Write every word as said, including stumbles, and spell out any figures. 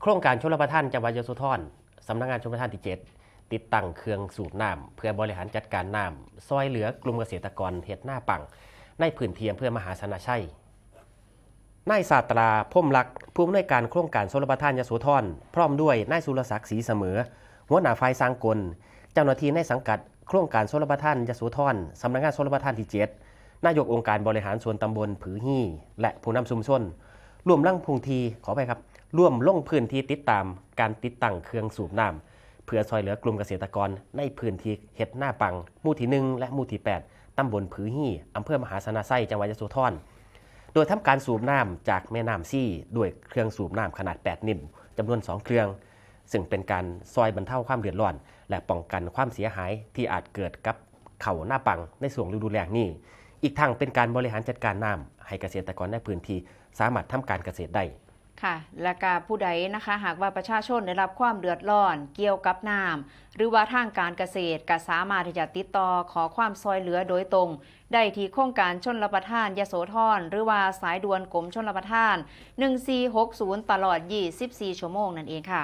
ครงการชลประทานจังหวัดยโสธร สำนักงานชลประทานที่ เจ็ด ติดตั้งเครื่องสูบน้ำเพื่อบริหารจัดการน้ำซอยเหลือกลุ่มเกษตรกรเฮ็ดนาปัง ในพื้นที่อำเภอมหาชนะชัย นายศาสตราพรหมลักษณ์ ผู้อำนวยการโครงการชลประทานยโสธร พร้อมด้วยนายสุรศักดิ์ ศรีเสมอ หัวหน้าฝ่ายสากล เจ้าหน้าที่ในสังกัดโครงการชลประทานยโสธร สำนักงานชลประทานที่ เจ็ด นายกองค์การบริหารส่วนตำบลผือฮี่ และผู้นำชุมชน ร่วมลงพื้นที่ ขออภัยครับ ร่วมลงพื้นที่ติดตามการติดตั้งเครื่องสูบน้ำเพื่อซอยเหลือกลุ่มเกษตรกรในพื้นที่เฮ็ดนาปัง หมู่ที่ หนึ่ง และหมู่ที่ แปด ตำบลผือฮี่ อำเภอมหาชนะชัย จังหวัดยโสธร โดยทำการสูบน้ำจากแม่น้ำซีด้วยเครื่องสูบน้ำขนาด แปด นิ้ว จำนวน สอง เครื่อง ซึ่งเป็นการซอยบรรเทาความเดือดร้อน และป้องกันความเสียหายที่อาจเกิดกับข้าวนาปังในช่วงฤดูแล้งนี้ อีกทั้งเป็นการบริหารจัดการน้ำให้เกษตรกรในพื้นที่สามารถทำการเกษตรได้ ค่ะ และก็ผู้ใดนะคะ หากว่าประชาชนได้รับความเดือดร้อนเกี่ยวกับน้ำหรือว่าทางการเกษตร ก็สามารถที่จะติดต่อขอความซอยเหลือโดยตรง ได้ที่โครงการชลประทานยโสธร หรือว่าสายด่วนกรมชลประทาน หนึ่งสี่หกศูนย์ ตลอด ยี่สิบสี่ ชั่วโมงนั่นเองค่ะ